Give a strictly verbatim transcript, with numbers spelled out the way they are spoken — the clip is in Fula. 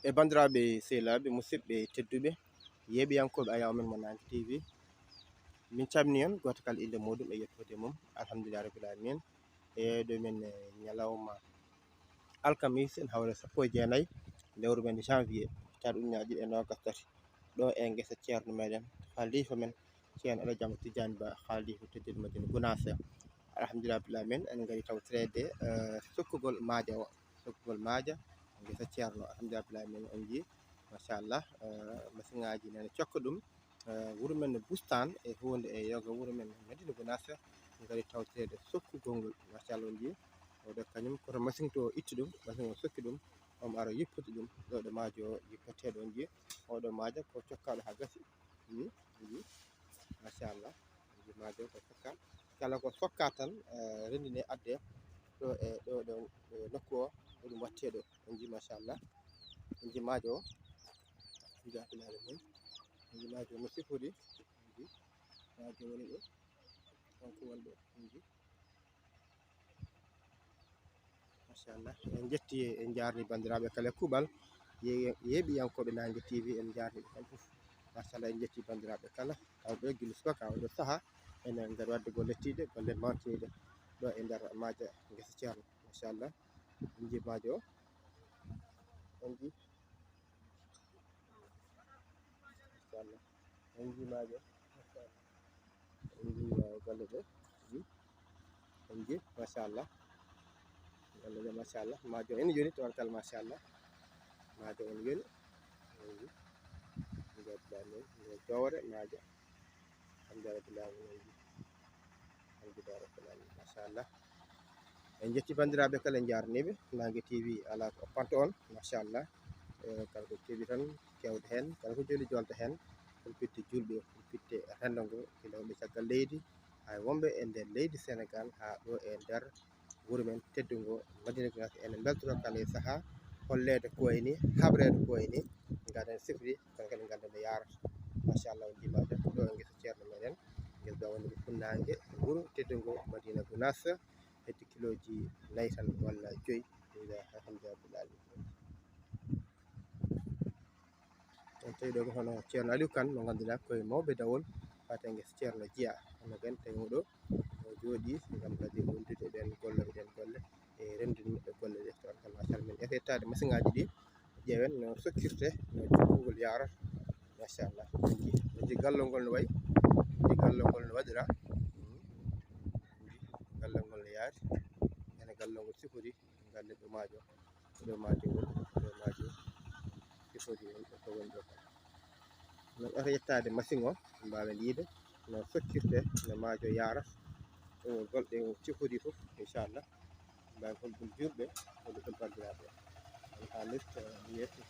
E banndiraaɓe sehilaaɓe, musidɓe tedduɓe, yeeɓiyankooɓe ayaawo men mo Naange T V, min calminii on, gooto kala innde muuɗum e yettoode mum. Alhamdulillahi rabbil aalamiin. E ɗo men, e ñalawma alkamiisa, en hawre sappo e jeenayi lewru men janvier, hitaande ujunere ɗiɗi e noogas tati, ɗo e ngesa ceerno meɗen, haliifa men, Ceerno Alhaji Ahmad Tidiane Ba, haliifa tedduɗo Madina Gunaas. Alhamdulillahi rabbil aalamiin, en ngari tawtoreede, eh, sukkugol maaja o, sukkugol maaja ngesa ceerno. Alhamdulillahi rabbil aalamiin, on njii, machallah, eh, masiŋaaji nana cokka ɗum. Eh, wuro men no Bustaan e huunde e yoga wuro men Madina Gunaas, ngari tawtoreede sukkugol ngol. Machallah, on njii, oɗo kañum koto masiŋ to itti ɗum, masiŋ o sokki ɗum, omo ara yippude ɗum, ɗo ɗo maajo o yippetee ɗo, on njii, oɗo maaja ko cokkaaɗo haa gasi. Hmm, on njii. Machallah. On njii maajo ko sokka. Kala ko sokka tan, eh, renndine adde ɗo e ɗo, ɗo, ɗo nokku o, ko ɗum watte ɗo. On njii, machallah. On njii maajo o. Alhamdulillahi rabbil aalamiin. On njii maajo o no sifori. On njii maajo woni ɗo. Kanko woni ɗo. On njii. Machallah, en njetti, en njaarni banndiraaɓe kala e kuuɓal. Ye-, yeeɓiyankooɓe Naange T V, en njaarni ɓe kamɓe fof. Machallah, en njetti banndiraaɓe kala. Kamɓe gila subaka, oɗo sahaa, enen ngari waɗde golle tiiɗe, golle mawtiniiɗe ɗo e nder maaja ngesa ceerno. Machallah, on njii maajo o. On njii. Machallah. En njii maajo. Machallah. En njii, eh, golle ɗe. Hmm. En njii, machallah. Golle ɗe, machallah. Maajo en yoni, tabarkalla, machallah. Maajo en yoni. En njii. Nde, nde, nde jowre maajo. Alhamdulillahi rabbil aalamiin. Alhamdulillahi rabbil aalamiin. Machallah. En njetti banndiraaɓe kala, en njaarniiɓe. Naange T V alaa ko oppanto on. Machallah. Eh, kala ko kewi tan kewde heen, kala ko joli jolta heen, humpitde juulɓe, humpitde renndo ngo, gila wonɓe caggal leydi, hay wonɓe e nder leydi Senegaal, haa ɗo e nder wuro men teddungo Madina Gunaas. Enen mbeltoto kala e sahaa holleede ko wayi ni, habreede ko wayi ni, ngaɗen sifri, kono kadi ngannda no yaarata. Machallah, on njii maajo ɗo e ngesa ceerno meɗen, ngesa ba woni ko funnaange wuro teddungo Madina Gunaas, hedde kilooji nayi tan walla joyi. Alhamdulillahi rabbil aalamiin. En tawi ɗo ko hono Ceerno Aliou Kane, mo ngannduɗaa ko e mawɓe dawol, faate ngesa ceerno jeyaa. Hono ken tawi mo ɗo, o jooɗii ngam kadi wondude e ɓeen gollooɓe ɗeen golle, e renndude maɓɓe golle ɗe. Tabarkalla, machallah, min ete yettaade masiŋaaji ɗi, ƴeewen no sokkirte, no cukkugol yaarata. Machallah, on njii, on njii gallol ngol no wayi, on njii gallol ngol no waɗira. Hmm. On njii gallol ngol no yaari, ene gallol ngol sifori. Galle ɗo maajo, ɗo maajo woni, ɗo maajo sifori woni ɗo, ko woni ɗo. No ɓe yettaade masiŋ o, mbaawen yiide no sokkirte, no maajo yaarata, ɗo golɗe o sifori fof, inchallah. Mbaawen holɗum juulɓe, holɗum banndiraaɓe. On haalirta, yetti.